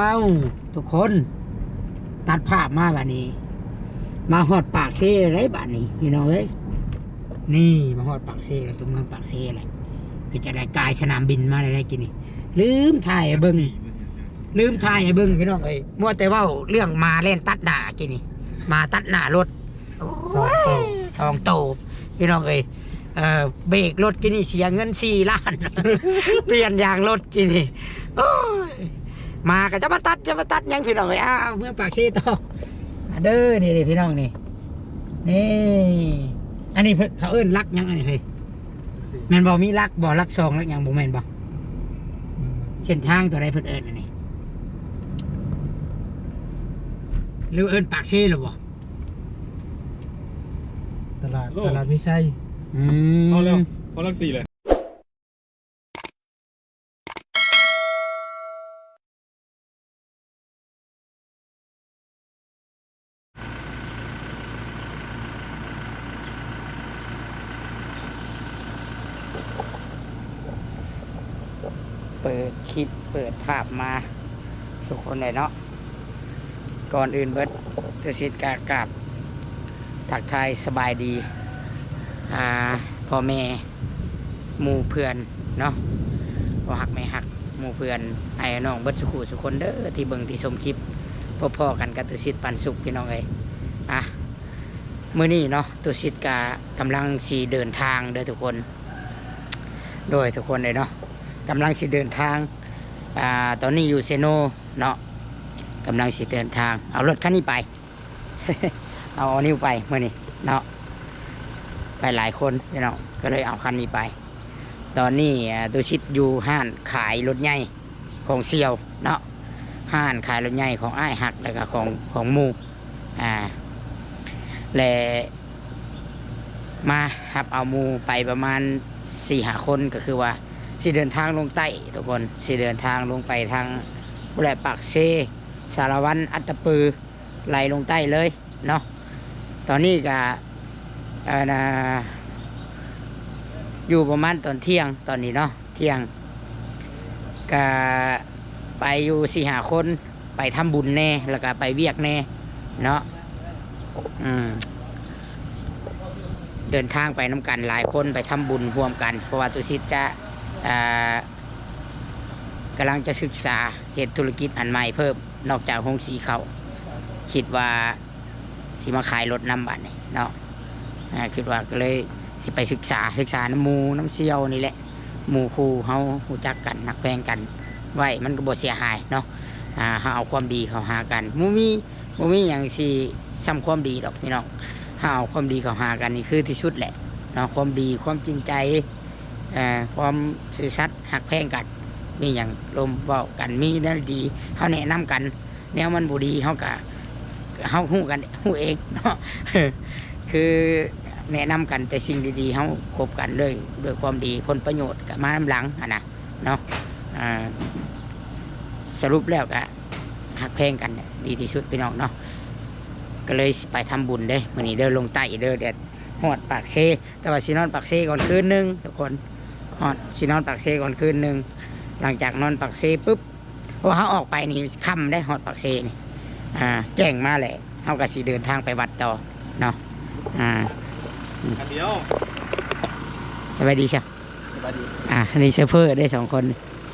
ເອົ້າ ທຸກຄົນ ຕັດພາບມາບາດນີ້ ມາຮອດປາກເຊແລ້ວເດ້ບາດນີ້ ພີ່ນ້ອງເອີຍ. ນີ້ມາຮອດປາກເຊແລ້ວ ຕົວເມືອງປາກເຊແລ້ວ. ເປັນຈັ່ງໃດ ກາຍສະໜາມບິນມາແລ້ວເດ້ກີ້ນີ້. ລືມຖ່າຍໃຫ້ເບິ່ງ ລືມຖ່າຍໃຫ້ເບິ່ງ ພີ່ນ້ອງເອີຍ. ມົວແຕ່ເວົ້າເລື່ອງໝາແລ່ນຕັດໜ້າກີ້ນີ້ ໝາຕັດໜ້າລົດ. ສອງໂຕ ສອງໂຕ ພີ່ນ້ອງເອີຍ. ເອີ ເບຣກລົດກີ້ນີ້ເສຍເງິນສີ່ລ້ານ ປ່ຽນຢາງລົດກີ້ນີ້. ໂອ້ຍ ໝາກໍຈະມາຕັດ ຈະມາຕັດຫຍັງ ພີ່ນ້ອງເອີຍ. ອ້າວ ເມືອງປາກເຊຕໍ່ ມາເດີ ນີ້ເດ້ພີ່ນ້ອງນີ້ ນີ້. ອັນນີ້ເພິ່ນ ເຂົາເອີ້ນຫຼັກຫຍັງອັນນີ້ເຮີ້ຍ? ແມ່ນບໍ່? ມີຫຼັກບໍ່? ຫຼັກສອງ ຫຼັກຫຍັງ ບໍ່ແມ່ນບໍ່? ເສັ້ນທາງຕົວໃດເພິ່ນເອີ້ນອັນນີ້ ຫຼືເອີ້ນປາກເຊແລ້ວບໍ່? ຕະຫຼາດ ໂອ້ ຕະຫຼາດມີໄຊ. ອືມ ເອົາແລ້ວ ເອົາຫຼັກສີ່ແຫຼະ. ເປີດຄລິບ ເປີດພາບມາ ທຸກຄົນເລີຍເນາະ. ກ່ອນອື່ນເບິດ ຕຸສິດກະກາບທັກທາຍສະບາຍດີ ອ່າ ພໍ່ແມ່ ໝູ່ເພື່ອນເນາະ ພໍ່ຮັກແມ່ຮັກ ໝູ່ເພື່ອນ ອ້າຍນ້ອງເບິດສູ່ຄູ່ສູ່ຄົນເດີ ທີ່ເບິ່ງທີ່ຊົມຄລິບ. ພົບພໍ້ກັນກັບຕຸສິດ ປັນສຸກ ພີ່ນ້ອງເອີຍ. ອ່ະ ມື້ນີ້ເນາະ ຕຸສິດກະກຳລັງຊິເດີນທາງເດີທຸກຄົນ. ໂດຍ ທຸກຄົນເລີຍເນາະ ກຳລັງຊິເດີນທາງ ອ່າ ຕອນນີ້ຢູ່ເຊໂນເນາະ ກຳລັງຊິເດີນທາງ ເອົາລົດຄັນນີ້ໄປ ເອົາ ເອົານິວໄປມື້ນີ້ເນາະ ໄປຫຼາຍຄົນພີ່ນ້ອງ ກໍເລີຍເອົາຄັນນີ້ໄປ. ຕອນນີ້ ອ່າ ຕຸສິດຢູ່ຮ້ານຂາຍລົດໃຫຍ່ຂອງສ່ຽວເນາະ ຮ້ານຂາຍລົດໃຫຍ່ຂອງອ້າຍຮັກ ແລ້ວກໍຂອງ ຂອງໝູ່ ອ່າ ແລະ ມາຮັບເອົາໝູ່ໄປປະມານສີ່ຫ້າຄົນ ກໍຄືວ່າຊິເດີນທາງລົງໃຕ້ທຸກຄົນ ຊິເດີນທາງລົງໄປທາງພຸ້ນແຫຼະ ປາກເຊ ສາລະວັນ ອັດຕະປື ໄລ່ລົງໃຕ້ເລີຍເນາະ. ຕອນນີ້ກະ ເອີ ນາ ຢູ່ປະມານຕອນທ່ຽງຕອນນີ້ເນາະ ທ່ຽງ ກະໄປຢູ່ສີ່ຫ້າຄົນ ໄປທຳບຸນແດ່ ແລ້ວກະໄປວຽກແດ່ເນາະ. ອືມ ເດີນທາງໄປນຳກັນຫຼາຍຄົນ ໄປທຳບຸນຮ່ວມກັນ ເພາະວ່າຕຸສິດຈະ ອ່າ ກຳລັງຈະສຶກສາເຮັດທຸລະກິດອັນໃໝ່ເພີ່ມ ນອກຈາກໂຮງສີເຂົ້າ ຄິດວ່າຊິມາຂາຍລົດນຳບາດນີ້ເນາະ. ອ່າ ຄິດວ່າກໍເລີຍຊິໄປສຶກສາ ສຶກສານຳໝູ່ນຳສ່ຽວນີ້ແຫຼະ ໝູ່ຄູ່ເຮົາຮູ້ຈັກກັນ ຮັກແພງກັນໄວ້ ມັນກໍບໍ່ເສຍຫາຍເນາະ. ອ່າ ເຮົາເອົາຄວາມດີເຂົ້າຫາກັນ ບໍ່ມີ ບໍ່ມີຫຍັງຊິສ່ຳຄວາມດີດອກພີ່ນ້ອງ. ເຮົາເອົາຄວາມດີເຂົ້າຫາກັນນີ້ຄືທີ່ສຸດແຫຼະເນາະ ຄວາມດີ ຄວາມຈິງໃຈ ເອີ ຄວາມຊື່ສັດ ຮັກແພງກັນ ມີຫຍັງລົມເວົ້າກັນ ມີແນວດີເຮົາແນະນຳກັນ ແນວມັນບໍ່ດີເຮົາກະ ເຮົາຮູ້ກັນ ຮູ້ເອງເນາະ. ຄືແນະນຳກັນແຕ່ສິ່ງດີໆ ເຮົາຄົບກັນດ້ວຍ ດ້ວຍຄວາມດີ ຜົນປະໂຫຍດກະມານຳຫຼັງຫັ້ນນະເນາະ. ອ່າ ສະຫຼຸບແລ້ວກະຮັກແພງກັນດີທີ່ສຸດພີ່ນ້ອງເນາະ. ກໍເລີຍຊິໄປທຳບຸນເດ້ມື້ນີ້ເດີ ລົງໃຕ້ເດີ ແດດຮອດປາກເຊ ແຕ່ວ່າຊິນອນປາກເຊກ່ອນຄືນໜຶ່ງທຸກຄົນ ຮອດ ຊິນອນປາກເຊກ່ອນຄືນໜຶ່ງ. ຫຼັງຈາກນອນປາກເຊປຶບ ເພາະວ່າເຮົາອອກໄປນີ້ຄ່ຳເດ້ ຮອດປາກເຊນີ້ ອ່າ ແຈ້ງມາແລ້ວ ເຮົາກໍຊິເດີນທາງໄປວັດຕໍ່ເນາະ. ອ່າ ອັນດຽວ ສະບາຍດີຊະ ສະບາຍດີ. ອ່າ ອັນນີ້ໂຊເຟີເດ້ສອງຄົນ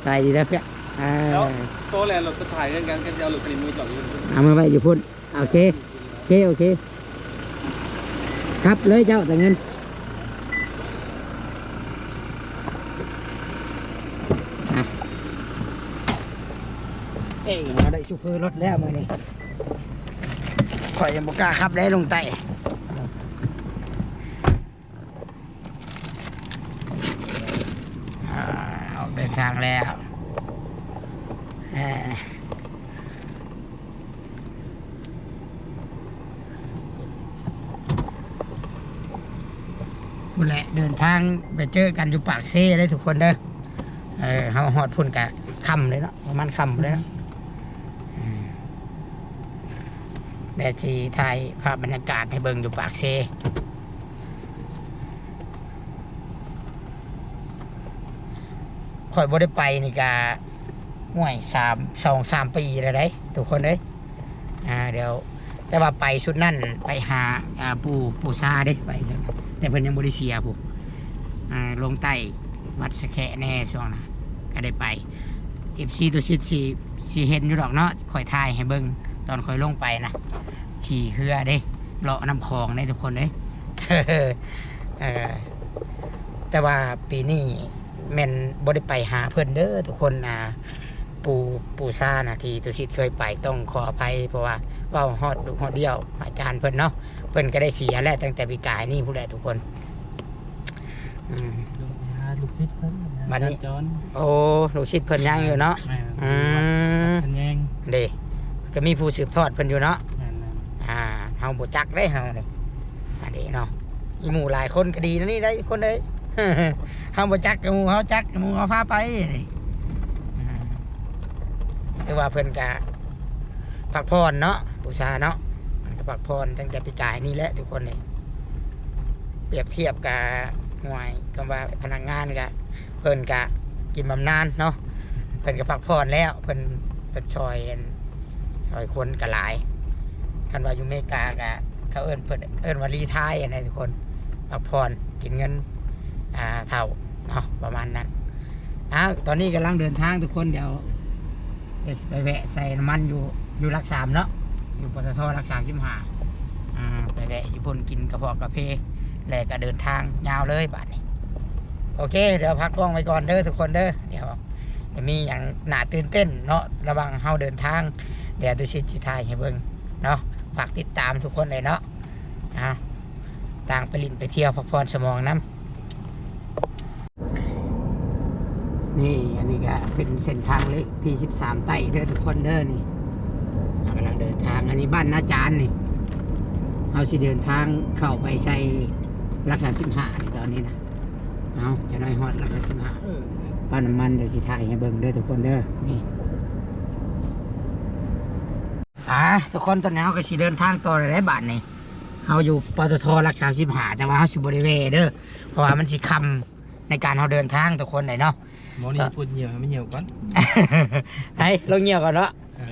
ສະບາຍດີເດີເພື່ອນ. ເອີ ແລ້ວໂຕແລ້ວ ລົດໄປຖ່າຍເງິນກັນ ກໍຊິເອົາລົດຄັນນີ້ມາຈອດຢູ່ ເອົາມາໄວ້ຢູ່ພຸ້ນ. ໂອເຄ ໂອເຄ ໂອເຄ ຂັບເລີຍເຈົ້າ ຕາເງິນ ອ່ະ ເອີ ເຮົາໄດ້ໂຊເຟີລົດແລ້ວມື້ນີ້ ຂ້ອຍຍັງບໍ່ກ້າຂັບເດ້ລົງໃຕ້. ອ່າ ອອກເດີນທາງແລ້ວ ເອີ ພຸ້ນແຫຼະ ເດີນທາງໄປເຈີກັນຢູ່ປາກເຊເດ້ທຸກຄົນເດີ. ເອີ ເຮົາຮອດພຸ້ນກະຄ່ຳເລີຍເນາະ ປະມານຄ່ຳເລີຍເນາະ. ອືມ ແດດຊິຖ່າຍພາບບັນຍາກາດໃຫ້ເບິ່ງຢູ່ປາກເຊ. ຂ້ອຍບໍ່ໄດ້ໄປນີ້ກະ ຫ້ວຍ ສາມ ສອງສາມປີແລ້ວເດ້ທຸກຄົນເອີຍ. ອ່າ ດຽວ ແຕ່ວ່າໄປຊຸດນັ້ນໄປຫາ ອ່າ ປູ່ ປູ່ຊາເດ້ ໄປ ແຕ່ເພິ່ນຍັງບໍ່ໄດ້ເສຍພຸ້ນ. ອ່າ ລົງໃຕ້ວັດສະແຄະແດ່ຊ່ວງນະ ກໍໄດ້ໄປ. ເອັຟຊີ ຕຸສິດຊິ ຊິເຫັນຢູ່ດອກເນາະ ຂ້ອຍຖ່າຍໃຫ້ເບິ່ງຕອນຂ້ອຍລົງໄປນະ ຂີ່ເຮືອເດ້ ເລາະນ້ຳຂອງເດ້ທຸກຄົນເອີຍ. ເອີ ແຕ່ວ່າປີນີ້ ແມ່ນບໍ່ໄດ້ໄປຫາເພິ່ນເດີທຸກຄົນ. ອ່າ ປູ່ ປູ່ຊານະ ທີ່ຕຸສິດເຄີຍໄປ ຕ້ອງຂໍອະໄພ ເພາະວ່າເວົ້າຮອດລູກຮອດດຽວອາຈານເພິ່ນເນາະ. ເພິ່ນກໍໄດ້ເສຍແລ້ວຕັ້ງແຕ່ປີກາຍນີ້ພຸ້ນແຫຼະທຸກຄົນ. ອືມ ລູກ ຫາລູກສິດເພິ່ນ ບາດນີ້ ອາຈານຈອນ. ໂອ້ ລູກສິດເພິ່ນຍັງຢູ່ເນາະ. ແມ່ນ ອືມ ເພິ່ນຍັງເດ້ ກໍມີຜູ້ສືບທອດເພິ່ນຢູ່ເນາະ. ແມ່ນໆ ອ່າ ເຮົາບໍ່ຈັກເດ້ເຮົານີ້ ອັນນີ້ເນາະ. ມີໝູ່ຫຼາຍຄົນກໍດີນະນີ້ໄດ໋ຄົນເອີຍ. ເຮົາບໍ່ຈັກກໍໝູ່ເຮົາຈັກ ໝູ່ເຮົາພາໄປນີ້. ອືມ ຖືວ່າເພິ່ນກະພັກຜ່ອນເນາະ ປູ່ຊາເນາະ. ເພິ່ນກະພັກຜ່ອນຕັ້ງແຕ່ປີກາຍນີ້ແຫຼະທຸກຄົນເອີຍ. ປຽບທຽບກະ ຫ້ວຍ ຄຳວ່າພະນັກງານກະ ເພິ່ນກະກິນບຳນານເນາະ. ເພິ່ນກະພັກຜ່ອນແລ້ວ ເພິ່ນ ເພິ່ນຊ່ອຍ ອັນ ຊ່ອຍຄົນກະຫຼາຍ. ຄັນວ່າຢູ່ເມກາກະ ເຂົາເອີ້ນ ເພິ່ນເອີ້ນວ່າຣີທາຍຫັ້ນນະທຸກຄົນ ພັກຜ່ອນ ກິນເງິນ ອ່າ ເຖົ້າເນາະ ປະມານນັ້ນ. ອ້າວ ຕອນນີ້ກຳລັງເດີນທາງທຸກຄົນ ດຽວ ດຽວຊິໄປແວະໃສ່ນ້ຳມັນຢູ່ ຢູ່ຫຼັກສາມເນາະ ຢູ່ ປຕທ ຫຼັກສາມສິບຫ້າ. ອ່າ ໄປແວະຢູ່ພຸ້ນກິນກະເພາະກາເຟ ແລ້ວກະເດີນທາງຍາວເລີຍບາດນີ້. ໂອເຄ ດຽວພັກກ້ອງໄວ້ກ່ອນເດີທຸກຄົນເດີ. ດຽວຈະມີຫຍັງໜ້າຕື່ນເຕັ້ນເນາະ ລະຫວ່າງເຮົາເດີນທາງ ດຽວຕຸສິດຊິຖ່າຍໃຫ້ເບິ່ງເນາະ. ຝາກຕິດຕາມທຸກຄົນເລີຍເນາະ. ອ່າ ຕ່າງໄປຫຼິ້ນໄປທ່ຽວພັກຜ່ອນສະໝອງນຳ. ນີ້ ອັນນີ້ກະເປັນເສັ້ນທາງເລກທີສິບສາມໃຕ້ເດີທຸກຄົນເດີ. ນີ້ ເຮົາກຳລັງເດີນທາງ ອັນນີ້ບ້ານນາຈານນີ້. ເຮົາຊິເດີນທາງເຂົ້າໄປໃສ່ຫຼັກສາມສິບຫ້ານີ້ຕອນນີ້ນະ. ເອົາ ຈະໜ້ອຍຮອດຫຼັກສາມສິບຫ້າ ເອີ ປ້ຳນ້ຳມັນ ດຽວຊິຖ່າຍໃຫ້ເບິ່ງເດີທຸກຄົນເດີ. ນີ້ ອ່າ ທຸກຄົນ ຕອນນີ້ເຮົາກໍຊິເດີນທາງຕໍ່ແລ້ວເດ້ບາດນີ້. ເຮົາຢູ່ ປຕທ ຫຼັກສາມສິບຫ້າ ແຕ່ວ່າເຮົາຊິບໍ່ໄດ້ແວ່ເດີ ເພາະວ່າມັນຊິຄ່ຳໃນການເຮົາເດີນທາງທຸກຄົນເດ້ເນາະ. ໝໍນີ້ ເອີ ປວດຍ່ຽວ ໃຫ້ມັນຍ່ຽວກ່ອນ. ໃຫ້ລອງຍ່ຽວກ່ອນເນາະ.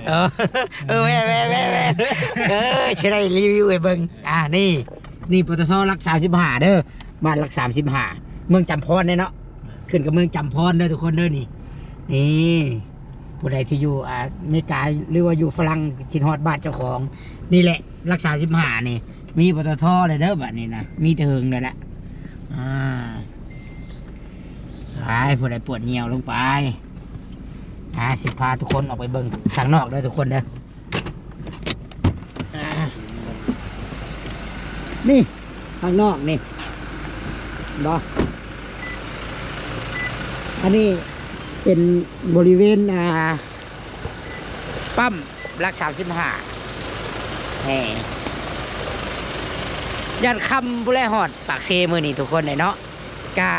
ເອີ ເອີ ເອີ ແວ່ໆໆໆ ເອີ ຊິໄດ້ຣີວິວໃຫ້ເບິ່ງ. ອ່າ ນີ້ ນີ້ ປຕທ ຫຼັກສາມສິບຫ້າເດີ ບ້ານຫຼັກສາມສິບຫ້າ ເມືອງຈຳພອນເດ້ເນາະ. ຂຶ້ນກັບເມືອງຈຳພອນເດີທຸກຄົນເດີ. ນີ້ ນີ້ ຜູ້ໃດທີ່ຢູ່ ອ່າ ເມກາ ຫຼືວ່າຢູ່ຝຣັ່ງ ຄິດຮອດບ້ານເຈົ້າຂອງ ນີ້ແຫຼະ ຫຼັກສາມສິບຫ້ານີ້ ມີ ປຕທ ເລີຍເດີບາດນີ້ນະ ມີແຕ່ເຫິງເລີຍລະ. ອ່າ ໄປ ຜູ້ໃດປວດຍ່ຽວລົງໄປ. ອ່າ ຊິພາທຸກຄົນອອກໄປເບິ່ງທາງນອກເດີທຸກຄົນເດີ. ອ່າ ນີ້ ທາງນອກນີ້ ເຫັນບໍ່? ອັນນີ້ເປັນບໍລິເວນ ອ່າ ປ້ຳຫຼັກສາມສິບຫ້າ. ແໝ່ ຢ້ານຄ່ຳພຸ້ນແຫຼະ ຮອດປາກເຊມື້ນີ້ທຸກຄົນເອີຍເນາະ. ກະ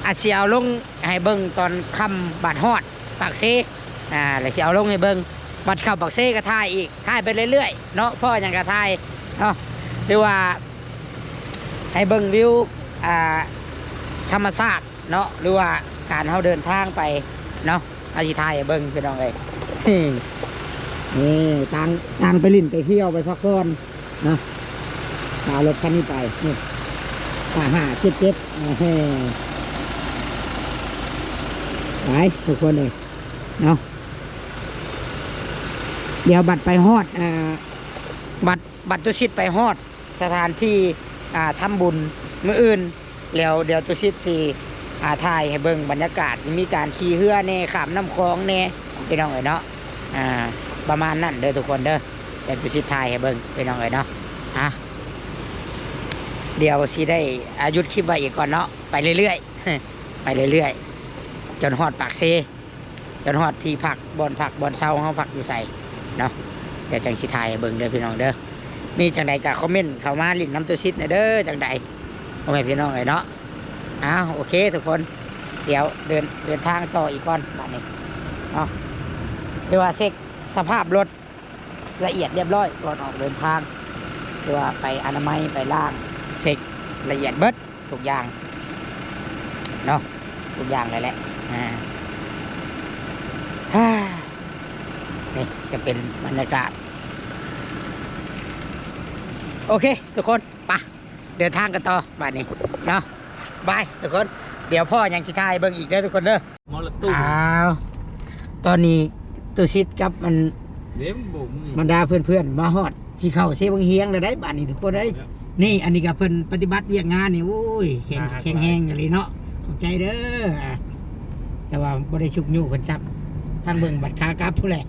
ອາດຊິເອົາລົງໃຫ້ເບິ່ງຕອນຄ່ຳບາດຮອດປາກເຊ. ອ່າ ແລ້ວຊິເອົາລົງໃຫ້ເບິ່ງ ບາດເຂົ້າປາກເຊກະຖ່າຍອີກ ຖ່າຍໄປເລື້ອຍໆເນາະ ພໍຫຍັງກະຖ່າຍເນາະ. ຫຼືວ່າໃຫ້ເບິ່ງວິວ ອ່າ ທຳມະຊາດ ເນາະ ຫຼືວ່າການເຮົາເດີນທາງໄປເນາະ ເຮົາຊິຖ່າຍໃຫ້ເບິ່ງພີ່ນ້ອງເອີຍ. ນີ້ ຕ່າງ ຕ່າງໄປຫຼິ້ນໄປທ່ຽວໄປພັກຜ່ອນເນາະ ເອົາລົດຄັນນີ້ໄປ. ນີ້ ຫ້າຫ້າເຈັດເຈັດ ເອີ ໄປທຸກຄົນເອີຍເນາະ. ດຽວບັດໄປຮອດ ອ່າ ບັດ ບັດຕຸສິດໄປຮອດ ສະຖານທີ່ ອ່າ ທຳບຸນມື້ອື່ນ ແລ້ວດຽວຕຸສິດຊິ ອ່າ ຖ່າຍໃຫ້ເບິ່ງບັນຍາກາດ ມີການຂີ່ເຮືອແດ່ ຂ້າມນ້ຳຂອງແດ່ ພີ່ນ້ອງເອີຍເນາະ. ອ່າ ປະມານນັ້ນເດີທຸກຄົນເດີ ດຽວຕຸສິດຖ່າຍໃຫ້ເບິ່ງ ພີ່ນ້ອງເອີຍເນາະ. ອ່າ ດຽວຊິໄດ້ ອ່າ ຢຸດຄລິບໄວ້ອີກກ່ອນເນາະ ໄປເລື້ອຍໆ ໄປເລື້ອຍໆ ຈົນຮອດປາກເຊ. ຈົນຮອດທີ່ພັກ ບ່ອນພັກບ່ອນເຊົາເຮົາພັກຢູ່ໃສເນາະ ດຽວຈັ່ງຊິຖ່າຍໃຫ້ເບິ່ງເດີພີ່ນ້ອງເດີ. ມີຈັ່ງໃດກໍຄອມເມັນເຂົ້າມາຫຼິ້ນນຳຕຸສິດແດ່ເດີ ຈັ່ງໃດ ພໍ່ແມ່ພີ່ນ້ອງເອີຍເນາະ. ອ້າວ ໂອເຄທຸກຄົນ ດຽວເດີນ ເດີນທາງຕໍ່ອີກກ່ອນບາດນີ້ເນາະ. ຖືວ່າເຊັກສະພາບລົດລະອຽດລຽບຮ້ອຍກ່ອນອອກເດີນທາງ ຄືວ່າໄປອະນາໄມ ໄປລ້າງ ເຊັກລະອຽດເບິດ ທຸກຢ່າງເນາະ ທຸກຢ່າງເລີຍແຫຼະ. ອ່າ ນີ້ກະເປັນບັນຍາກາດ. ໂອເຄທຸກຄົນ ໄປເດີນທາງກັນຕໍ່ບາດນີ້ເນາະ. ບາຍທຸກຄົນ ດຽວພໍ້ຫຍັງຊິຖ່າຍໃຫ້ເບິ່ງອີກເດີທຸກຄົນເດີ. ມໍລະຕູ້ ອ້າວ ຕອນນີ້ຕຸສິດກັບອັນ ເດ້ ບໍ່ມີ ບັນດາເພື່ອນໆ ມາຮອດ ຊິເຂົ້າເຊບັ້ງຫຽງແລ້ວໄດ໋ບາດນີ້ທຸກຄົນເອີຍ. ນີ້ ອັນນີ້ກະເພິ່ນປະຕິບັດວຽກງານນີ້ ໂອ້ຍ ແຂງ ແຂງແຮງອີ່ຫຼີເນາະ. ຂອບໃຈເດີ. ອ່າ ແຕ່ວ່າບໍ່ໄດ້ຊຸກຍູ້ເພິ່ນຊ້ຳ ພັງເບິ່ງບັດຂາກັບພຸ້ນແຫຼະ.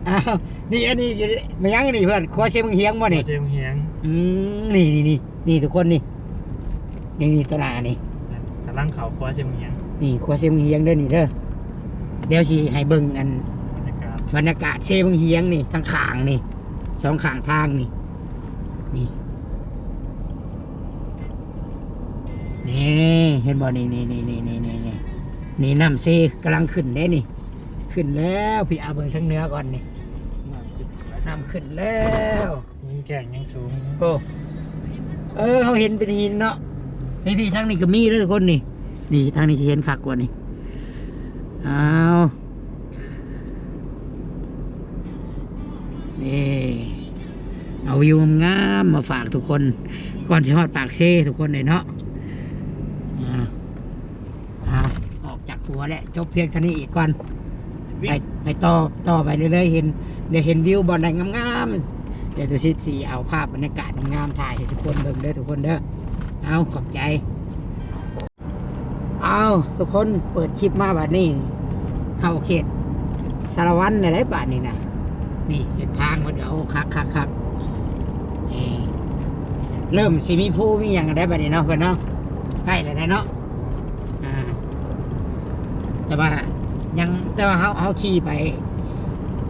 ອ້າວ ນີ້ ອັນນີ້ແມ່ນຫຍັງນີ້ເພື່ອນ? ຄົວເຊບັ້ງຫຽງບໍ່ນີ້? ຄົວເຊບັ້ງຫຽງ. ອືມ ນີ້ໆໆ ນີ້ທຸກຄົນນີ້ ນີ້ໆ ຕໍ່ໜ້ານີ້ ກຳລັງເຂົ້າຄົວເຊບັ້ງຫຽງ. ນີ້ຄົວເຊບັ້ງຫຽງເດີນີ້ເດີ. ດຽວຊິໃຫ້ເບິ່ງອັນ ບັນຍາກາດ ບັນຍາກາດເຊບັ້ງຫຽງນີ້ ທາງຂ້າງນີ້ ສອງຂ້າງທາງນີ້ ນີ້ ນີ້ ເຫັນບໍ່? ນີ້ໆໆໆ ນີ້ ນ້ຳເຊກຳລັງຂຶ້ນເດ້ນີ້ ຂຶ້ນແລ້ວ. ພີ່ ເອົາເບິ່ງທາງເໜືອກ່ອນນີ້ ນ້ຳຂຶ້ນແລ້ວ. ຫີນແກ້ງຍັງສູງ. ໂອ້ ເອີ ເຮົາເຫັນເປັນຫີນເນາະ. ນີ້ ພີ່ ທາງນີ້ກະມີເດີທຸກຄົນນີ້. ນີ້ ທາງນີ້ຊິເຫັນຄັກກວ່ານີ້. ອ້າວ ນີ້ ເອົາວິວງາມໆ ມາຝາກທຸກຄົນ ກ່ອນຊິຮອດປາກເຊທຸກຄົນເດ້ເນາະ. ອ່າ ອ່າ ອອກຈາກຂົວແລ້ວ ຈົບພຽງເທົ່ານີ້ອີກກ່ອນ. ໄປ ໄປຕໍ່ ຕໍ່ໄປເລື້ອຍໆ ເຫັນ ໄດ້ເຫັນວິວບ່ອນໃດງາມໆ ດຽວຕຸສິດຊິເອົາພາບບັນຍາກາດງາມໆ ຖ່າຍໃຫ້ທຸກຄົນເບິ່ງເດີທຸກຄົນເດີ. ເອົາ ຂອບໃຈ. ເອົາ ທຸກຄົນ ເປີດຄລິບມາບາດນີ້ ເຂົ້າເຂດສາລະວັນແລ້ວໄດ໋ບາດນີ້ນະ. ນີ້ເສັ້ນທາງເພິ່ນກະ ໂອ້ ຄັກໆໆ. ນີ້ ເລີ່ມຊິມີພູມີຫຍັງແລ້ວໄດ໋ບາດນີ້ເນາະ ເພິ່ນເນາະ ໃກ້ແລ້ວໄດ໋ເນາະ. ອ່າ ແຕ່ວ່າຍັງ ແຕ່ວ່າເຮົາ ເຮົາຂີ່ໄປ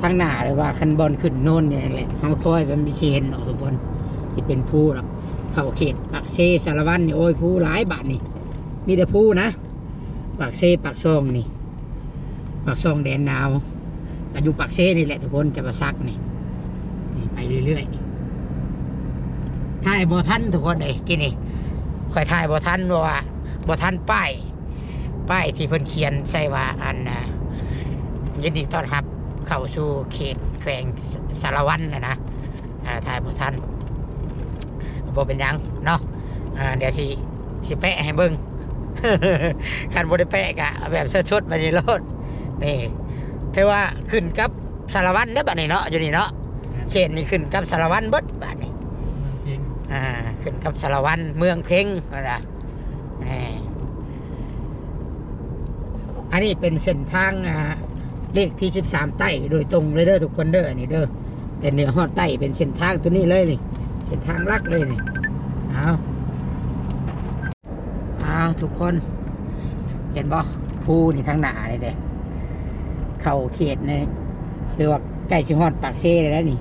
ທາງໜ້າ ຫຼືວ່າຄັນບ່ອນຂຶ້ນໂນນນີ້ແຫຼະ ເຮົາຄ່ອຍໄປ ມັນຊິເຫັນດອກທຸກຄົນ ຊິເປັນພູດອກ. ເຂົ້າເຂດປາກເຊ ສາລະວັນນີ້ ໂອ້ຍ ພູຫຼາຍບາດນີ້ ມີແຕ່ພູນະ. ປາກເຊ ປາກຊ່ອງນີ້ ປາກຊ່ອງແດນໜາວ ກະຢູ່ປາກເຊນີ້ແຫຼະທຸກຄົນ ຈຳປາສັກນີ້. ນີ້ໄປເລື້ອຍໆ ຖ່າຍບໍ່ທັນທຸກຄົນເອີຍ. ກີ້ນີ້ຂ້ອຍຖ່າຍບໍ່ທັນ ເພາະວ່າບໍ່ທັນປ້າຍ ປ້າຍທີ່ເພິ່ນຂຽນໃສ່ວ່າ ອັນ ອ່າ ຍິນດີຕ້ອນຮັບເຂົ້າສູ່ເຂດແຂວງສາລະວັນຫັ້ນນະ. ອ່າ ຖ່າຍບໍ່ທັນ ບໍ່ເປັນຫຍັງເນາະ. ອ່າ ດຽວຊິ ຊິແປະໃຫ້ເບິ່ງ ຄັນບໍ່ໄດ້ແປະກະແບບສົດໆ ບາດນີ້ໂລດ. ນີ້ ຖືວ່າຂຶ້ນກັບສາລະວັນເດີບາດນີ້ເນາະ ຢູ່ນີ້ເນາະ. ແມ່ນ ເຂດນີ້ຂຶ້ນກັບສາລະວັນເບິດບາດນີ້ ເມືອງເພັງ. ອ່າ ຂຶ້ນກັບສາລະວັນ ເມືອງເພັງ ວ່າ ແໝ່ ອັນນີ້ເປັນເສັ້ນທາງ ອ່າ ເລກທີສິບສາມໃຕ້ໂດຍຕົງເລີຍເດີທຸກຄົນເດີ ອັນນີ້ເດີ. ແຕ່ເໜືອຮອດໃຕ້ເປັນເສັ້ນທາງໂຕນີ້ເລີຍນີ້ ເສັ້ນທາງຫຼັກເລີຍນີ້. ເອົາ ເອົາ ທຸກຄົນ ເຫັນບໍ່? ພູນີ້ທາງໜ້ານີ້ເດ້ ເຂົ້າເຂດນີ້ ຄືວ່າໃກ້ຊິຮອດປາກເຊແລ້ວນີ້.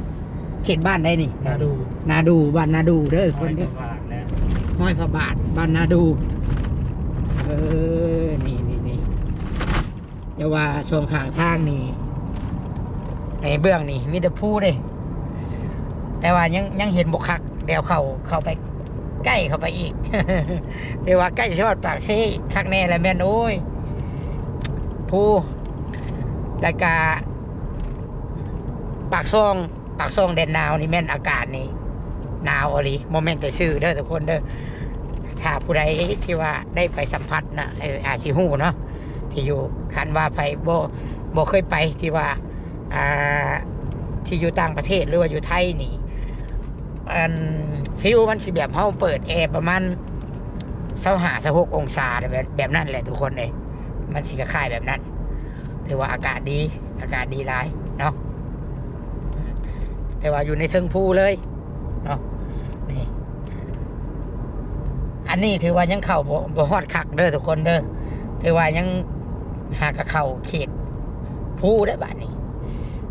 ເຂດບ້ານໃດນີ້? ນາດູ. ນາດູ ບ້ານນາດູເດີທຸກຄົນເດີ. ຮ້ອຍພະບາດ ບ້ານນາດູ. ເອີ ນີ້ໆໆ ແຕ່ວ່າສອງຂ້າງທາງນີ້ ໃນເບື້ອງນີ້ມີແຕ່ພູເດ້ ແຕ່ວ່າຍັງ ຍັງເຫັນບໍ່ຄັກ. ດຽວເຂົ້າ ເຂົ້າໄປ ໃກ້ເຂົ້າໄປອີກ ແຕ່ວ່າໃກ້ຊິຮອດປາກເຊ ຄັກແນ່ລະແມ່ນ ໂອ້ຍ ພູ ແລ້ວກະປາກຊ່ອງ ປາກຊ່ອງແດນໜາວນີ້ແມ່ນອາກາດນີ້ໜາວອີ່ຫຼີ ບໍ່ແມ່ນແຕ່ຊື່ເດີທຸກຄົນເດີ. ຖ້າຜູ້ໃດທີ່ວ່າໄດ້ໄປສຳຜັດນະ ອາດຊິຮູ້ເນາະ ທີ່ຢູ່ ຄັນວ່າໃຜບໍ່ ບໍ່ເຄີຍໄປ ທີ່ວ່າ ອ່າ ທີ່ຢູ່ຕ່າງປະເທດ ຫຼືວ່າຢູ່ໄທນີ້ ອັນ ຟີລມັນຊິແບບເຮົາເປີດແອປະມານຊາວຫ້າ ຊາວຫົກອົງສາ ແບບ ແບບນັ້ນແຫຼະທຸກຄົນເອີຍ. ມັນຊິຄ້າຍໆແບບນັ້ນ ຖືວ່າອາກາດດີ ອາກາດດີຫຼາຍເນາະ ແຕ່ວ່າຢູ່ໃນເທິງພູເລີຍເນາະ. ນີ້ ອັນນີ້ຖືວ່າຍັງເຂົ້າບໍ່ ບໍ່ຮອດຄັກເດີທຸກຄົນເດີ ຖືວ່າຍັງຫາກະເຂົ້າເຂດພູໄດ້ບາດນີ້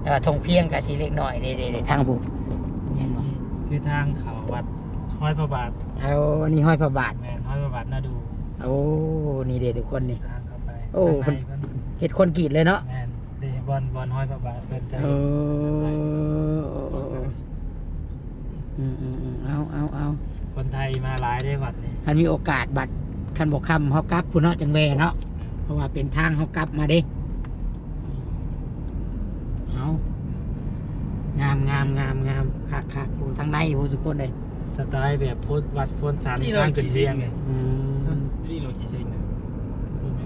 ແຕ່ວ່າທົ່ງພຽງກະຊິເລັກນ້ອຍເດ້ ເດ້ ເດ້ ທາງພູ ເຫັນບໍ່? ຄືທາງເຂົ້າວັດຮ້ອຍພະບາດ. ເອົາ ອັນນີ້ຮ້ອຍພະບາດ. ແມ່ນ ຮ້ອຍພະບາດນາດູ. ໂອ້ ນີ້ເດ້ທຸກຄົນນີ້ ທາງເຂົ້າໄປ. ໂອ້ ເພິ່ນເຮັດຄອນກຣີດເລີຍເນາະ. ແມ່ນ ເດ້ ບ່ອນ ບ່ອນຮ້ອຍພະບາດເພິ່ນຈະ ເອີ ເອີ ເອີ ເອີ ອືມໆໆ ເອົາ ເອົາ ເອົາ ຄົນໄທມາຫຼາຍເດ້ວັດນີ້. ຄັນມີໂອກາດບັດ ຄັນບໍ່ຄ່ຳເຮົາກັບພຸ້ນເນາະ ຈັ່ງແວ່ເນາະ ເພາະວ່າເປັນທາງເຮົາກັບມາເດ້. ງາມໆ ຄັກໆ ໂອ້ ທາງໃນພຸ້ນທຸກຄົນເອີຍ ສະໄຕແບບໂພນວັດໂພນສັນ ນີ້ເຮົາ ທາງຂຶ້ນວຽງ ຂີ່ເຊັງເລີຍ ອືມ ນີ້ເຮົາຂີ່ເຊັງເລີຍ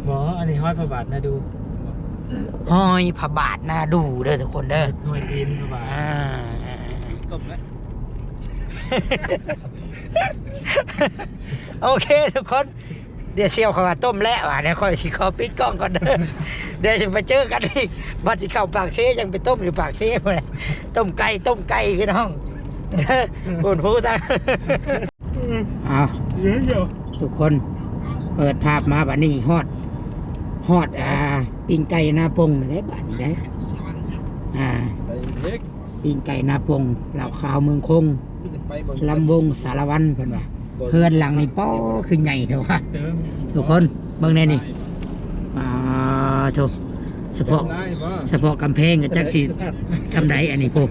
ບໍ່ ອັນນີ້ຮອຍພະບາດນາດູ ຮອຍພະບາດນາດູເດີທຸກຄົນເດີ ຮອຍຕີນພະບາດ ອ່າ ຕົ້ມແລ້ວ ໂອເຄທຸກຄົນ ດຽວສ່ຽວເຂົາວ່າຕົ້ມແລ້ວວ່າ ດຽວຂ້ອຍຊິຂໍປິດກ້ອງກ່ອນເດີ ດຽວຊິໄປເຈີກັນອີກ ບັດຊິເຂົ້າປາກເຊ ຍັງໄປຕົ້ມຢູ່ປາກເຊພຸ້ນແຫຼະ ຕົ້ມໄກ່ ຕົ້ມໄກ່ພີ່ນ້ອງ ເດີ ໂອ້ໂຫ ຕາຍ ອ້າວ ທຸກຄົນ ເປີດພາບມາບັດນີ້ ຮອດ ຮອດ ອ່າ ປີ້ງໄກ່ນາປົງແລ້ວເດ້ ບາດນີ້ເດ້ ອ່າ ໄປອີກ ປີ້ງໄກ່ນາປົງ ເຫຼົ້າຂາວເມືອງຄົງ ລຳວົງສາລະວັນ ເພິ່ນວ່າ ເຮືອນຫຼັງນີ້ ປໍ ຄືໃຫຍ່ແທ້ວະ ທຸກຄົນ ເບິ່ງແດ່ນີ້ ອ່າ ໂທ້ ສະເພາະ ສະເພາະກຳແພງກໍຈັກຊິສ່ຳໃດ ອັນນີ້ພຸ້ນ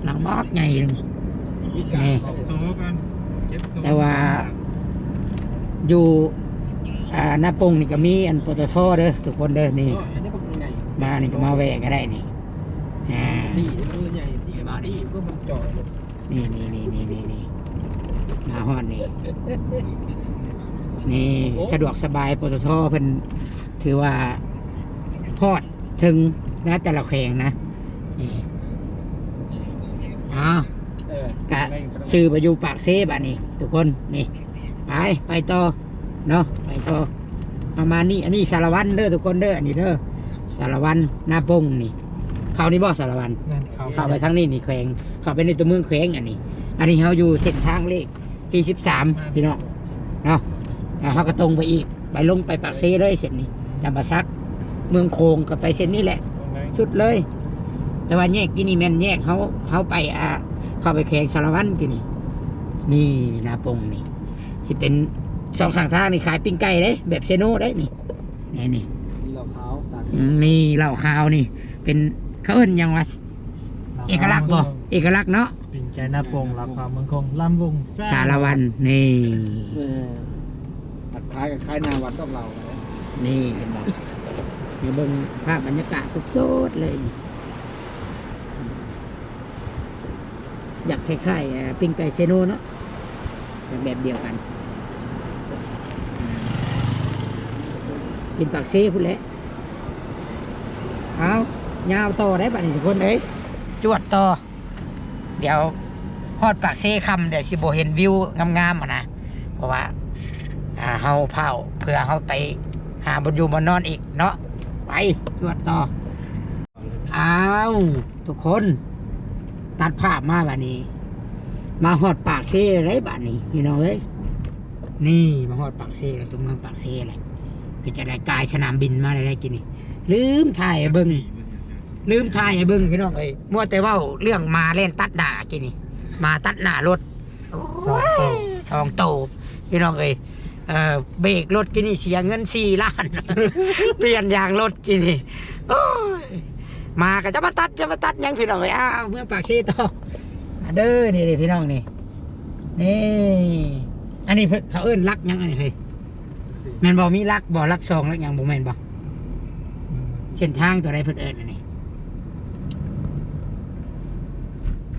ຫຼັງບັກໃຫຍ່ໜຶ່ງ ນີ້ ແຕ່ວ່າຢູ່ ອ່າ ນາປົງນີ້ກໍມີອັນ ປຕທ ເດີ ທຸກຄົນເດີ ນີ້ ມານີ້ກໍມາແວ່ກໍໄດ້ນີ້ ອ່າ ນີ້ ນີ້ ນີ້ ນີ້ ມາຮອດນີ້ ນີ້ ສະດວກສະບາຍ ປຕທ ເພິ່ນຖືວ່າຮອດເຖິງນະ ແຕ່ລະແຂວງນະ ນີ້ ເອົາ ເອີ ກະຊື່ໄປຢູ່ປາກເຊບາດນີ້ທຸກຄົນ ນີ້ ໄປ ໄປຕໍ່ເນາະ ໄປຕໍ່ ປະມານນີ້ ອັນນີ້ສາລະວັນເດີທຸກຄົນເດີ ອັນນີ້ເດີ ສາລະວັນນາປົງນີ້ ເຂົ້ານີ້ບໍ່ສາລະວັນ ແມ່ນ ເຂົ້າ ເຂົ້າໄປທາງນີ້ນີ້ແຂວງ ເຂົ້າໄປໃນຕົວເມືອງແຂວງ ອັນນີ້ ອັນນີ້ເຮົາຢູ່ເສັ້ນທາງເລກທີສິບສາມ ພີ່ນ້ອງເນາະ ແລ້ວເຮົາກໍຕົງໄປອີກ ໄປລົງໄປປາກເຊເລີຍເສັ້ນນີ້ ຈຳປາສັກ ເມືອງໂຂງ ກໍໄປເສັ້ນນີ້ແຫຼະ ສຸດເລີຍ ແຕ່ວ່າແຍກທີ່ນີ້ແມ່ນແຍກເຮົາ ເຮົາໄປ ອ່າ ເຂົ້າໄປແຂວງສາລະວັນທີ່ນີ້ ນີ້ນາປົງນີ້ ຊິເປັນສອງຂ້າງທາງນີ້ຂາຍປີ້ງໄກ່ເດ້ ແບບເຊໂນໄດ້ນີ້ ນີ້ ນີ້ ມີເຫຼົ້າຂາວຕາກ ອືມ ມີເຫຼົ້າຂາວນີ້ ເປັນ ເຂົາເອີ້ນຫຍັງວະ ເອກະລັກບໍ່ ເອກະລັກເນາະ ປີ້ງໄກ່ນາປົງ ເຫຼົ້າຂາວເມືອງຄົງ ລຳວົງສາລະວັນ ນີ້ ເອີ ຕັດຂາຍກໍຂາຍໜ້າວັດກັບເຫຼົ້າ ນີ້ເຫັນບໍ່ ນີ້ເບິ່ງພາບບັນຍາກາດສົດໆເລີຍນີ້ ຢາກຄ້າຍໆ ເອີ ປີ້ງໄກ່ເຊໂນເນາະ ແບບດຽວກັນ ກິນປາກເຊພຸ້ນແຫຼະ ເອົາ ຍາວຕໍ່ໄດ໋ບັດນີ້ທຸກຄົນເອີຍ ຈວດຕໍ່ ດຽວຮອດປາກເຊຄ່ຳ ດຽວຊິບໍ່ເຫັນວິວງາມໆຫັ້ນນະ ເພາະວ່າ ອ່າ ເຮົາພ້າວ ເພື່ອເຮົາໄປຫາບ່ອນຢູ່ບ່ອນນອນອີກເນາະ ໄປ ຈວດຕໍ່. ອ້າວ ທຸກຄົນ ຕັດພາບມາບາດນີ້ ມາຮອດປາກເຊແລ້ວເດ້ບາດນີ້ ພີ່ນ້ອງເອີຍ ນີ້ ມາຮອດປາກເຊແລ້ວ ຕົວເມືອງປາກເຊແລ້ວ ເປັນຈັ່ງໃດ ກາຍສະໜາມບິນມາແລ້ວເດ້ກີ້ນີ້ ລືມຖ່າຍໃຫ້ເບິ່ງ ລືມຖ່າຍໃຫ້ເບິ່ງ ພີ່ນ້ອງເອີຍ ມົວແຕ່ເວົ້າເລື່ອງໝາແລ່ນຕັດໜ້າກີ້ນີ້ ໝາຕັດໜ້າລົດ ໂອ້ຍ ສອງໂຕ ສອງໂຕ ພີ່ນ້ອງເອີຍ ເອີ ເບກລົດກີ້ນີ້ເສຍເງິນສີ່ລ້ານ ປ່ຽນຢາງລົດກີ້ນີ້ ໂອ້ຍ ໝາກໍຈະມາຕັດ ຈະມາຕັດຫຍັງ ພີ່ນ້ອງເອີຍ ອ້າວ ເມືອງປາກເຊຕໍ່ ມາເດີ ນີ້ເດ້ພີ່ນ້ອງນີ້ ນີ້ ອັນນີ້ເພິ່ນ ເຂົາເອີ້ນຫຼັກຫຍັງອັນນີ້ເຮີ້ຍ ແມ່ນບໍ່ ມີຫຼັກບໍ່ ຫຼັກສອງ ຫຼັກຫຍັງ ບໍ່ແມ່ນບໍ່ ເສັ້ນທາງຕົວໃດເພິ່ນເອີ້ນອັນນີ້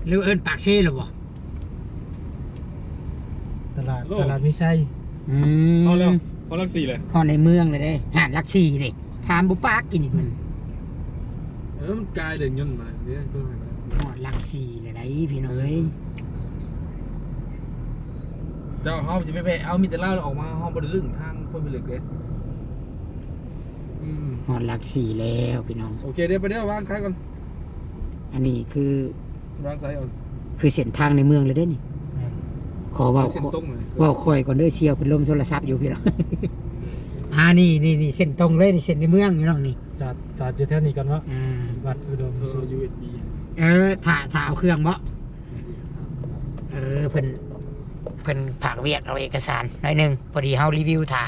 ຫຼືເອີ້ນປາກເຊແລ້ວບໍ່? ຕະຫຼາດ ຕະຫຼາດມີໄຊ ອືມ ເອົາແລ້ວ ຮອດຫຼັກສີ່ແລ້ວ ຮອດໃນເມືອງແລ້ວເດ້ ຫາດຫຼັກສີ່ເດ້ ຖາມບໍ່ປາກກິນອີກເພິ່ນ ເອີ ມັນກາຍເດີນຍົນມາເດ້ ຮອດຫຼັກສີ່ແລ້ວໃດ໋ ພີ່ນ້ອງເອີຍ ເຈົ້າ ເຮົາຈະໄປແວະເອົາມີແຕ່ລາວອອກມາ ເຮົາບໍ່ໄດ້ລຶ້ງທາງຄົນໄປເລິກເດ້ ອືມ ຮອດຫຼັກສີ່ແລ້ວ ພີ່ນ້ອງ ໂອເຄ ດຽວໄປເດີ ວາງຂາຍກ່ອນ ອັນນີ້ຄື ວາງສາຍອ່ອນ ຄືເສັ້ນທາງໃນເມືອງເລີຍເດ້ນີ້ ແມ່ນ ຂໍເວົ້າ ເສັ້ນຕົງເລີຍ ເວົ້າຄ່ອຍກ່ອນເດີ ສ່ຽວເພິ່ນລົມໂທລະສັບຢູ່ພີ່ນ້ອງ ອ່າ ນີ້ ນີ້ ນີ້ ເສັ້ນຕົງເລີຍນີ້ ເສັ້ນໃນເມືອງພີ່ນ້ອງນີ້ ຈອດ ຈອດຢູ່ແຖວນີ້ກ່ອນເນາະ ອ່າ ວັດອຸດົມ ເອີ ຢູເອັສບີ ເອີ ຖ້າ ຖ້າເອົາເຄື່ອງບໍ່ ເອີ ເພິ່ນ ເພິ່ນພາກວຽກເອົາເອກະສານໜ້ອຍໜຶ່ງ ພໍດີເຮົາຣີວິວຖ້າ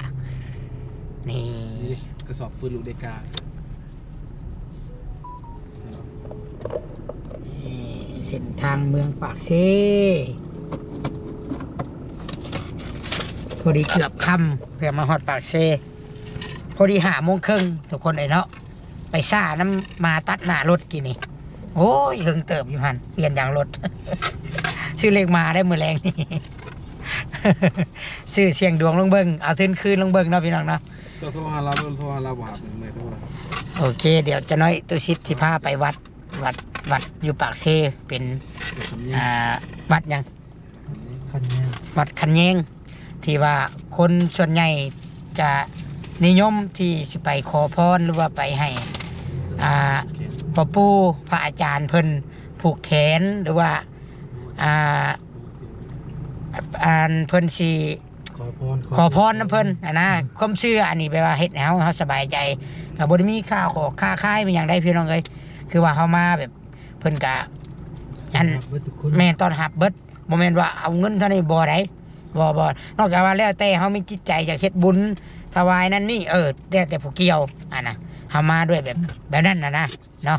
ນີ້ ນີ້ ກະສອບປືນລູກເດກາ ນີ້ ເສັ້ນທາງເມືອງປາກເຊ ພໍດີເກືອບຄ່ຳ ເພື່ອມາຮອດປາກເຊ ພໍດີຫ້າໂມງເຄິ່ງ ທຸກຄົນເອີຍເນາະ ໄປຊ້ານຳໝາຕັດໜ້າລົດກີ້ນີ້ ໂອ້ຍ ເຫິງເຕີບຢູ່ຫັ້ນ ປ່ຽນຢາງລົດ. ຊື້ເລກມາໄດ້ມື້ແລງນີ້ ຊື້ສ່ຽງດວງລອງເບິ່ງ ເອົາທຶນຄືນລອງເບິ່ງເນາະ ພີ່ນ້ອງເນາະ. ເຈົ້າໂທຫາລາວ ໂທຫາລາວບໍ່ຮັບ ເມື່ອຍໂທ. ໂອເຄ ດຽວຈັກໜ້ອຍຕຸສິດຊິພາໄປວັດ ວັດ ວັດຢູ່ປາກເຊ ເປັນ ອ່າ ວັດຫຍັງ? ຂັນແຍງ ວັດຂັນແຍງ ທີ່ວ່າຄົນສ່ວນໃຫຍ່ຈະນິຍົມທີ່ຊິໄປຂໍພອນ ຫຼືວ່າໄປໃຫ້ ອ່າ ພໍ່ປູ່ພະອາຈານເພິ່ນຜູກແຂນ ຫຼືວ່າ ອ່າ ອັນເພິ່ນຊິຂໍພອນ ຂໍພອນນຳເພິ່ນຫັ້ນນະ. ຄວາມເຊື່ອອັນນີ້ແບບວ່າເຮັດໃຫ້ເຮົາ ເຮົາສະບາຍໃຈ ກໍບໍ່ໄດ້ມີຄ່າຂອງຄ້າຂາຍມີຫຍັງໃດ ພີ່ນ້ອງເອີຍ. ຄືວ່າເຮົາມາແບບ ເພິ່ນກະ ອັນ ຕ້ອນຮັບເບິດທຸກຄົນ ແມ່ນ ຕ້ອນຮັບເບິດ ບໍ່ແມ່ນວ່າເອົາເງິນເທົ່ານີ້ບໍ່ໃດ ບໍ່ ບໍ່ ນອກຈາກວ່າແລ້ວແຕ່ເຮົາມີຈິດໃຈຢາກເຮັດບຸນຖວາຍນັ້ນນີ້ ເອີ ແລ້ວແຕ່ຜູ້ກ່ຽວຫັ້ນນະ ເຮົາມາດ້ວຍແບບ ແບບນັ້ນນະ ນະ ເນາະ.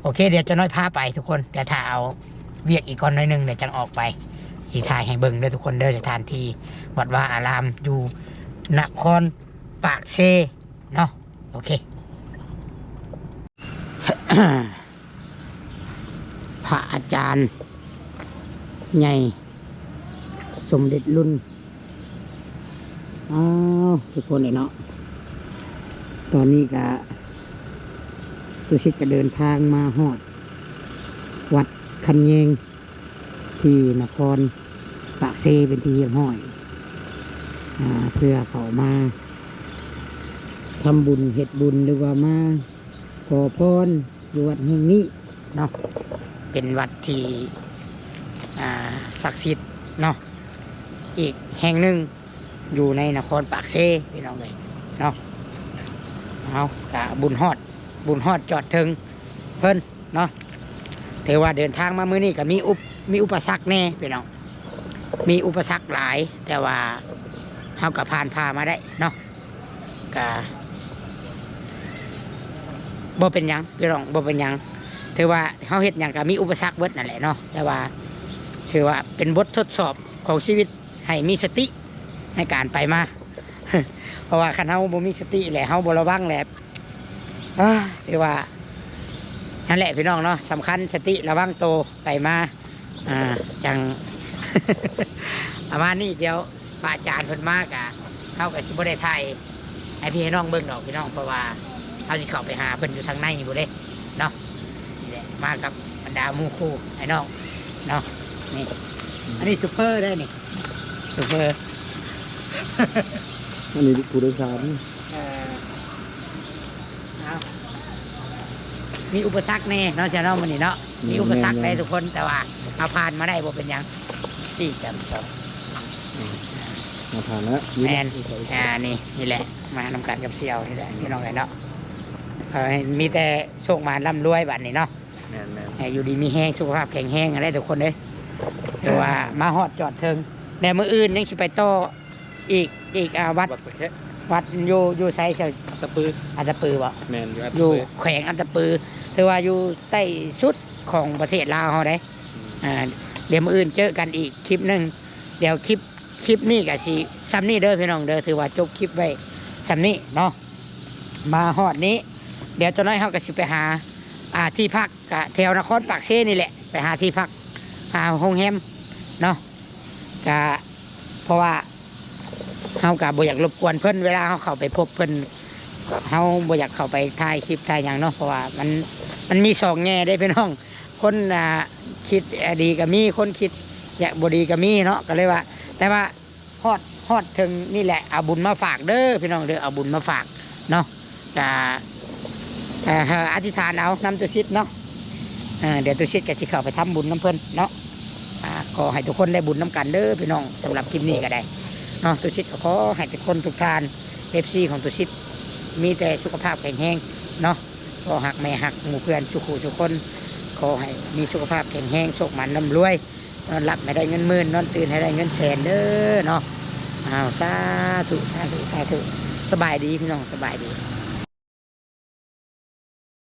ໂອເຄ ດຽວຈັກໜ້ອຍພາໄປທຸກຄົນ ດຽວຖ້າເອົາວຽກອີກກ່ອນໜ້ອຍໜຶ່ງ ດຽວຈັ່ງອອກໄປ ຊິຖ່າຍໃຫ້ເບິ່ງເດີທຸກຄົນເດີ ສະຖານທີ່ວັດວາອາລາມຢູ່ນະຄອນປາກເຊເນາະ. ໂອເຄ ພະອາຈານໃຫຍ່ສົມເດັດລຸນ. ອ້າວ ທຸກຄົນເອີຍເນາະ ຕອນນີ້ກະ ຕຸສິດກະເດີນທາງມາຮອດວັດຂັນແຍງ ທີ່ນະຄອນປາກເຊເປັນທີ່ຮຽບຮ້ອຍ ອາ ເພື່ອເຂົ້າມາທຳບຸນເຮັດບຸນ ຫຼືວ່າມາຂໍພອນຢູ່ວັດແຫ່ງນີ້ເນາະ. ເປັນວັດທີ່ ອາ ສັກສິດເນາະ ອີກແຫ່ງໜຶ່ງ ຢູ່ໃນນະຄອນປາກເຊ ພີ່ນ້ອງເອີຍເນາະ. ເອົາ ກະບຸນຮອດ ບຸນຮອດຈອດເຖິງເພິ່ນເນາະ. ຖືວ່າເດີນທາງມາມື້ນີ້ກະມີອຸບ ມີອຸປະສັກແດ່ພີ່ນ້ອງ ມີອຸປະສັກຫຼາຍ ແຕ່ວ່າເຮົາກະຜ່ານຜ່າມາໄດ້ເນາະ ກະບໍ່ເປັນຫຍັງພີ່ນ້ອງ ບໍ່ເປັນຫຍັງ. ຖືວ່າເຮົາເຮັດຫຍັງກະມີອຸປະສັກເບິດນັ້ນແຫຼະເນາະ ແຕ່ວ່າຖືວ່າເປັນບົດທົດສອບຂອງຊີວິດ ໃຫ້ມີສະຕິໃນການໄປມາ ເພາະວ່າຄັນເຮົາບໍ່ມີສະຕິແຫຼະ ເຮົາບໍ່ລະວັງແຫຼະ ອາ ຖືວ່າ ນັ້ນແຫຼະພີ່ນ້ອງເນາະ ສຳຄັນສະຕິລະວັງໂຕໄປມາ ອາ ຈັ່ງ ປະມານນີ້. ດຽວພະອາຈານເພິ່ນມາກະ ເຮົາກະຊິບໍ່ໄດ້ຖ່າຍໃຫ້ພີ່ໃຫ້ນ້ອງເບິ່ງດອກພີ່ນ້ອງ ເພາະວ່າເຮົາຊິເຂົ້າໄປຫາເພິ່ນຢູ່ທາງໃນພຸ້ນເດ້ເນາະ. ນີ້ແຫຼະ ມາກັບບັນດາໝູ່ຄູ່ອ້າຍນ້ອງເນາະ. ນີ້ ອັນນີ້ໂຊເຟີເດ້ນີ້ ໂຊເຟີ ອັນນີ້ຜູ້ໂດຍສານ. ເອີ ເອົາ ມີອຸປະສັກແດ່ເນາະ ຊະເນາະ ມື້ນີ້ເນາະ ມີອຸປະສັກແດ່ທຸກຄົນ ແຕ່ວ່າເຮົາຜ່ານມາໄດ້ ບໍ່ເປັນຫຍັງ. ທີ່ຈຳເຈົ້າ ອືມ ມາຜ່ານແລ້ວ ແມ່ນ ອ່າ ນີ້ ນີ້ແຫຼະ ມານຳກັນກັບສ່ຽວນີ້ແຫຼະ ພີ່ນ້ອງເອີຍເນາະ. ເອີ ມີແຕ່ໂຊກໝານລ່ຳລວຍບັດນີ້ເນາະ. ແມ່ນໆ ໃຫ້ຢູ່ດີມີແຮງ ສຸຂະພາບແຂງແຮງຫັ້ນແຫຼະທຸກຄົນເອີຍ. ແມ່ນ ຖືວ່າມາຮອດຈອດເຖິງ ແລ້ວມື້ອື່ນຍັງຊິໄປຕໍ່ອີກ ອີກ ອ່າ ວັດ ວັດສະແຄະ ວັດຢູ່ ຢູ່ໃສ ອັດຕະປື ອັດຕະປືບໍ່? ແມ່ນ ຢູ່ອັດຕະ ຢູ່ ແຂວງອັດຕະປື ຖືວ່າຢູ່ໃຕ້ສຸດຂອງປະເທດລາວເຮົາເດ້. ອືມ ອ່າ ດຽວມື້ອື່ນເຈີກັນອີກຄລິບໜຶ່ງ. ດຽວຄລິບ ຄລິບນີ້ກະຊິຊ່ຳນີ້ເດີພີ່ນ້ອງເດີ ຖືວ່າຈົບຄລິບໄວ້ຊ່ຳນີ້ເນາະ. ມາຮອດນີ້ ດຽວຈັກໜ້ອຍເຮົາກະຊິໄປຫາ ອ່າ ທີ່ພັກ ກະແຖວນະຄອນປາກເຊນີ້ແຫຼະ ໄປຫາທີ່ພັກ ຫາໂຮງແຮມເນາະ. ກະເພາະວ່າເຮົາກະບໍ່ຢາກລົບກວນເພິ່ນ ເວລາເຮົາເຂົ້າໄປພົບເພິ່ນ ເຮົາບໍ່ຢາກເຂົ້າໄປຖ່າຍຄລິບຖ່າຍຫຍັງເນາະ ເພາະວ່າມັນ ມັນມີສອງແງ່ເດ້ພີ່ນ້ອງ. ຄົນ ອ່າ ຄິດ ອ່າ ດີກະມີ ຄົນຄິດ ຢາກ ບໍ່ດີກະມີເນາະ ກະເລີຍວ່າ ແຕ່ວ່າ ຮອດ ຮອດເຖິງນີ້ແຫຼະ ເອົາບຸນມາຝາກເດີພີ່ນ້ອງເດີ ເອົາບຸນມາຝາກເນາະ. ກະ ເອີ ອະທິຖານເອົານຳຕຸສິດເນາະ. ເອີ ດຽວຕຸສິດກະຊິເຂົ້າໄປທຳບຸນນຳເພິ່ນເນາະ. ອາ ຂໍໃຫ້ທຸກຄົນໄດ້ບຸນນຳກັນເດີພີ່ນ້ອງ. ສຳລັບຄລິບນີ້ກະໄດ້ເນາະ ຕຸສິດກະຂໍໃຫ້ທຸກຄົນທຸກທ່ານ ເອັຟຊີ ຂອງຕຸສິດ ມີແຕ່ສຸຂະພາບແຂງແຮງເນາະ. ພໍ່ຮັກແມ່ຮັກ ໝູ່ເພື່ອນສູ່ຄູ່ສູ່ຄົນ ຂໍໃຫ້ມີສຸຂະພາບແຂງແຮງ ໂຊກໝານລ່ຳລວຍ ນອນຫຼັບໃຫ້ໄດ້ເງິນໝື່ນ ນອນຕື່ນໃຫ້ໄດ້ເງິນແສນເດີເນາະ. ອ້າວ ສາທຸ ສາທຸ ສາທຸ. ສະບາຍດີພີ່ນ້ອງ ສະບາຍດີ.